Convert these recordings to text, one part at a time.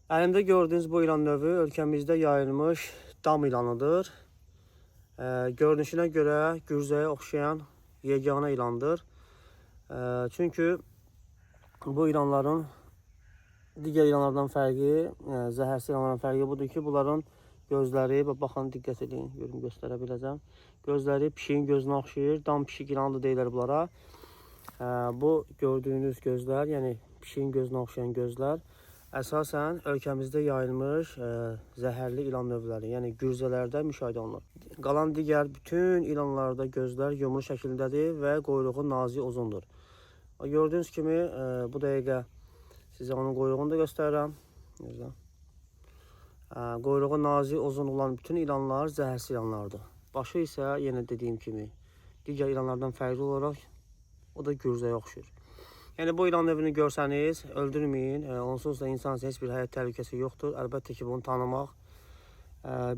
Əlimdə gördüyünüz bu ilan növü ölkəmizdə yayılmış dam ilanıdır. Görünüşünə görə gürzəyə oxşayan yeganə ilandır. Çünki bu ilanların digər ilanlardan fərqi, zəhərsiz ilanlardan fərqi budur ki, bunların gözləri, baxın, diqqət edin, görüm göstərə biləcəm. Gözləri pişiyin gözünə oxşayır. Dam pişik ilanı da deyirlər bunlara. Bu gördüyünüz gözlər, yəni pişiyin gözünə oxşayan gözlər əsasən ölkəmizdə yayılmış zəhərli ilan növləri, yəni gürzələrdə müşahidə olunur. Qalan digər bütün ilanlarda gözlər yumru şəkildədir və quyruğu nazik, uzundur. Gördüyünüz kimi bu dəqiqə sizə onun quyruğunu da göstərirəm. Gözlə. Quyruğu nazik, uzun olan bütün ilanlar zəhərsiz ilanlardır. Başı isə yenə dediyim kimi digər ilanlardan fərqli olaraq o da gürzəyə oxşayır. Yəni bu ilan növünü görsəniz öldürməyin. Onsuz da insan üçün heç bir həyat təhlükəsi yoxdur. Əlbəttə ki, bunu tanımaq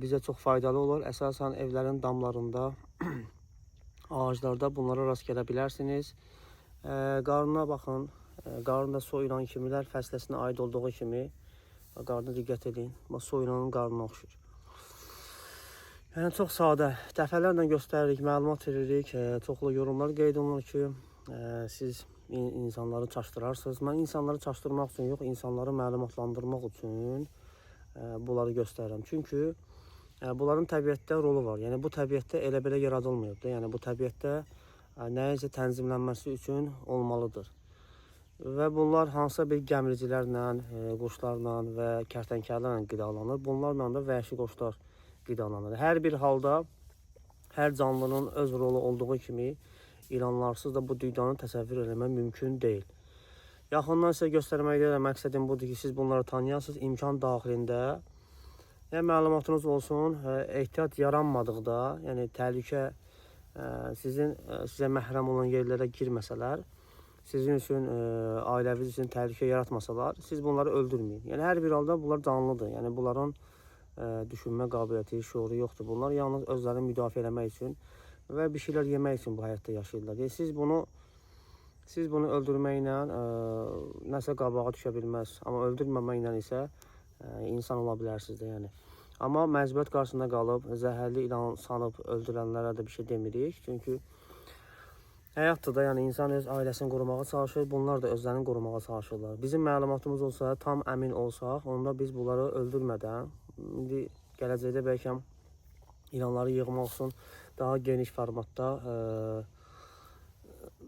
bizə çox faydalı olur. Əsasən evlərin damlarında, ağaclarda bunlara rast gələ bilərsiniz. Qarnına baxın. Qarnı da su ilan kimilər fəsləsinə aid olduğu kimi qarnına diqqət edin. Bax, su ilanın qarnına oxşayır. Yəni çox sadə. Dəfələrlə göstəririk, məlumat veririk. Çoxlu yorumlar qeyd olunur ki, siz insanları çaşdırarsınız. Mən insanları çaşdırmaq üçün yox, insanları məlumatlandırmaq üçün bunları göstərirəm. Çünki bunların təbiətdə rolu var. Yəni bu təbiətdə elə belə yaradılmayıb da. Yəni bu təbiətdə nəyinsə tənzimlənməsi üçün olmalıdır. Və bunlar hansısa bir gəmiricilərlə, quşlarla və kərtənkələlərlə qidalanır. Bunlarla da vəhşi quşlar qidalanır. Hər bir halda hər canlının öz rolu olduğu kimi ilanlarsız da bu dünyanı təsəvvür eləmək mümkün deyil. Yaxından sizə göstərməkdə də məqsədim budur ki, siz bunları tanıyasınız imkan daxilində. Yəni məlumatınız olsun, ehtiyat yaranmadıqda, yəni təhlükə sizin sizə məhrəm olan yerlərə girməsələr, sizin üçün, ailəniz üçün təhlükə yaratmasalar, siz bunları öldürməyin. Yəni hər bir halda bunlar canlıdır. Yəni bunların düşünmə qabiliyyəti, şuuru yoxdur. Bunlar yalnız özlərini müdafiə eləmək üçün və bir şeylər yemək üçün bu həyatda yaşayırlar. Yəni siz bunu öldürməklə nəsə qabağa düşə bilməz, amma öldürməməklə isə insan ola bilərsiniz də yəni. Amma məcburiyyət qarşısında qalıb zəhərli ilan sanıb öldürənlərə də bir şey demirik. Çünki həyatdır da, yəni insan öz ailəsini qorumağa çalışır, bunlar da özlərini qorumağa çalışırlar. Bizim məlumatımız olsa, tam əmin olsaq, onda biz bunları öldürmədən, indi gələcəkdə bəlkə ilanları yığmaq üçün daha geniş formatda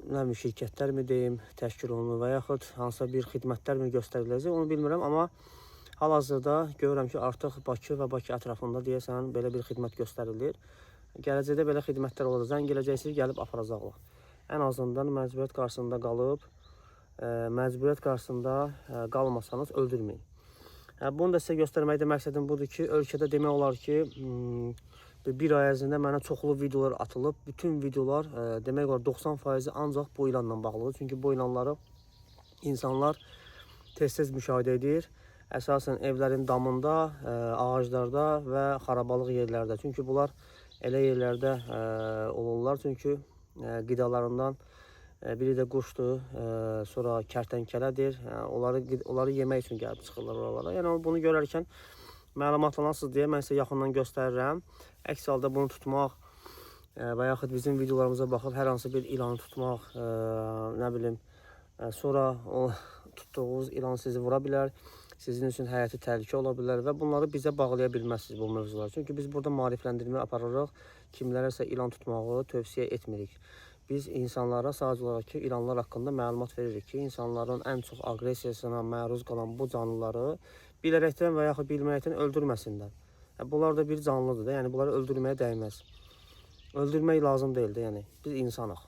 nə bilim şirkətlər mi deyim, təşkil olunur və yaxud hansısa bir xidmətlər mi göstəriləcək, onu bilmirəm, amma hal-hazırda görürəm ki, artıq Bakı və Bakı ətrafında deyəsən belə bir xidmət göstərilir. Gələcəkdə belə xidmətlər olacaq. Zəng eləyəcəksiniz, gəlib aparacaqlar. Ən azından məcburiyyət qarşısında qalıb, məcburiyyət qarşısında qalmasanız öldürməyin. Bunu da sizə göstərməkdə məqsədim budur ki, ölkədə demək olar ki, bir ay ərzində mənə çoxlu videolar atılıb. Bütün videolar demək olar 90%-i ancaq bu ilanla bağlıdır. Çünki bu ilanları insanlar tez-tez müşahidə edir. Əsasən evlərin damında, ağaclarda və xarabalıq yerlərdə. Çünki bunlar elə yerlərdə olurlar. Çünki qidalarından biri də quşdur, sonra kərtənkələdir. Onları yemək üçün gəlib çıxırlar oralara. Yəni bunu görərkən məlumatlanasınız deyə mən sizə yaxından göstərirəm. Əks halda bunu tutmaq və yaxud bizim videolarımıza baxıb hər hansı bir ilanı tutmaq, nə bilim, sonra o tutduğunuz ilan sizi vura bilər, sizin üçün həyati təhlükə ola bilər və bunları bizə bağlaya bilməzsiniz bu mövzuları. Çünki biz burada maarifləndirmə aparırıq, kimlərəsə ilan tutmağı tövsiyə etmirik. Biz insanlara sadəcə olaraq ki, ilanlar haqqında məlumat veririk ki, insanların ən çox aqressiyasına məruz qalan bu canlıları bilərəkdən və yaxud bilməyəkdən öldürməsinlər. Bunlar da bir canlıdır da, yəni bunları öldürməyə dəyməz. Öldürmək lazım deyil də, yəni biz insanıq.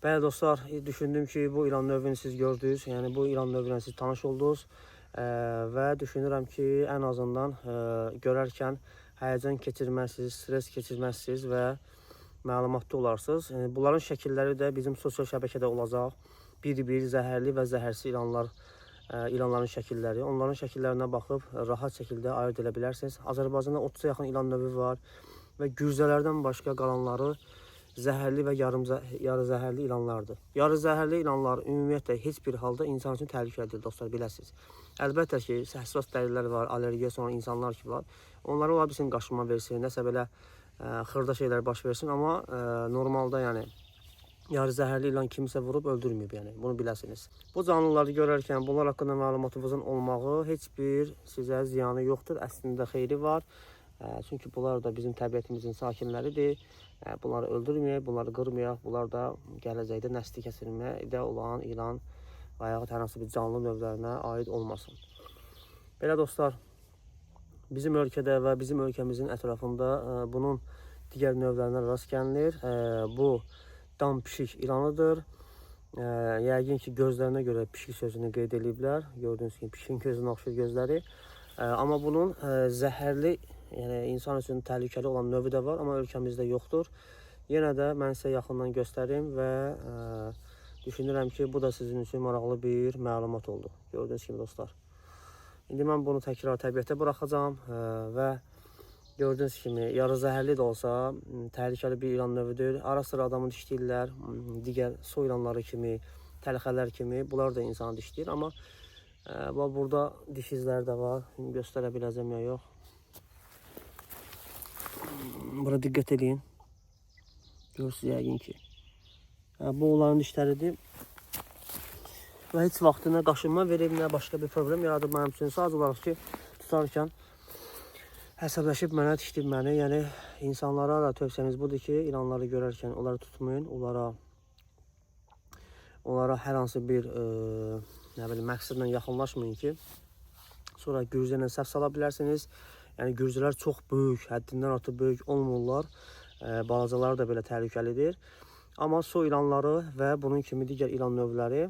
Bəli dostlar, düşündüm ki, bu ilan növünü siz gördünüz, yəni bu ilan növü ilə siz tanış oldunuz və düşünürəm ki, ən azından görərkən həyəcan keçirməzsiniz, stres keçirməzsiniz və məlumatlı olarsınız. Bunların şəkilləri də bizim sosial şəbəkədə olacaq. Bir-bir zəhərli və zəhərsiz ilanlar, ilanların şəkilləri. Onların şəkillərinə baxıb rahat şəkildə ayırd edə bilərsiniz. Azərbaycanda 30-a yaxın ilan növü var və gürzələrdən başqa qalanları zəhərli və yarı zəhərli ilanlardır. Yarı zəhərli ilanlar ümumiyyətlə heç bir halda insan üçün təhlükəlidir dostlar, biləsiniz. Əlbəttə ki, həssas dərilər var, allergiya olan insanlar ki var. Onlara ola bilsin qaşınma versin, nəsə belə xırda şeylər baş versin, amma normalda yəni yarı zəhərli ilan kimsə vurub öldürməyib, yəni bunu biləsiniz. Bu canlıları görərkən bunlar haqqında məlumatınızın olmağı heç bir sizə ziyanı yoxdur. Əslində xeyri var. Çünki bunlar da bizim təbiətimizin sakinləridir. Bunları öldürməyək, bunları qırmayaq. Bunlar da gələcəkdə nəsli kəsilmədə olan ilan və yaxud hər hansı bir canlı növlərinə aid olmasın. Belə dostlar, bizim ölkədə və bizim ölkəmizin ətrafında bunun digər növlərinə rast gəlinir. Bu dam pişik ilanıdır. Yəqin ki, gözlərinə görə pişik sözünü qeyd eləyiblər. Gördüyünüz kimi pişikin gözünə oxşur gözləri. Amma bunun zəhərli, yəni insan üçün təhlükəli olan növü də var, amma ölkəmizdə yoxdur. Yenə də mən sizə yaxından göstərim və düşünürəm ki, bu da sizin üçün maraqlı bir məlumat oldu. Gördüyünüz kimi dostlar. İndi mən bunu təkrar təbiətə buraxacağam və gördüyünüz kimi yarı zəhərli də olsa təhlükəli bir ilan növüdür. Ara sıra adamı dişləyirlər, digər su ilanları kimi, təlxələr kimi bunlar da insanı dişləyir. Amma burada diş izləri də var. Göstərə biləcəm ya yox. Bura diqqət eləyin. Görürsünüz yəqin ki. Bu onların dişləridir. Və heç vaxt nə qaşınma verib, nə başqa bir problem yaradıb mənim üçün. Sadəcə olaraq ki, tutarkən əsəbləşib mənə, dişləyib məni. Yəni insanlara da tövsiyəmiz budur ki, ilanları görərkən onları tutmayın. Onlara hər hansı bir nə bilim məqsədlə yaxınlaşmayın ki, sonra gürzə ilə səhv sala bilərsiniz. Yəni gürzələr çox böyük, həddindən artıq böyük olmurlar. Balacaları da belə təhlükəlidir. Amma su ilanları və bunun kimi digər ilan növləri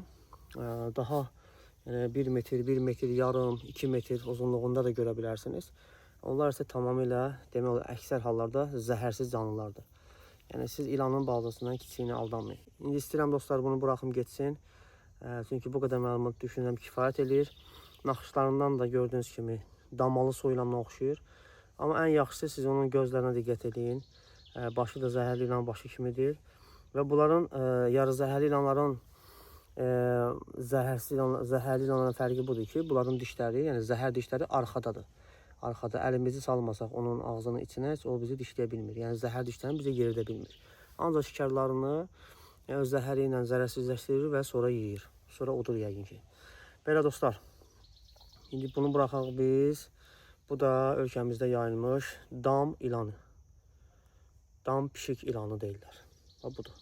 daha yəni 1 metr, 1 metr yarım, 2 metr uzunluğunda da görə bilərsiniz. Onlar isə tamamilə demək olar əksər hallarda zəhərsiz canlılardır. Yəni siz ilanın balacasından kiçiyinə aldanmayın. İndi istəyirəm dostlar bunu buraxım getsin. Çünki bu qədər məlumat düşünürəm kifayət eləyir. Naxışlarından da gördüyünüz kimi damalı su ilanına oxşayır. Amma ən yaxşısı siz onun gözlərinə diqqət eləyin. Başı da zəhərli ilan başı kimidir. Və bunların yarı zəhərli ilanların zəhərli ilanların fərqi budur ki, bunların dişləri, yəni zəhər dişləri arxadadır. Arxada əlimizi salmasaq onun ağzının içinə heç o bizi dişləyə bilmir. Yəni zəhər dişlərini bizə yeridə bilmir. Ancaq şikarlarını öz zəhəri ilə zərərsizləşdirir və sonra yeyir. Sonra odur yəqin ki. Belə dostlar, indi bunu buraxaq biz. Bu da ölkəmizdə yayılmış dam ilanı. Dam pişik ilanı deyirlər. Bax budur.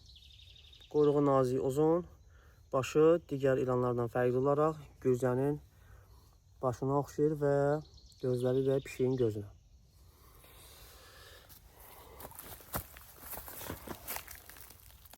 Quyruğu nazik, uzun, başı digər ilanlardan fərqli olaraq gürzənin başına oxşayır və gözləri də pişiyin gözünə.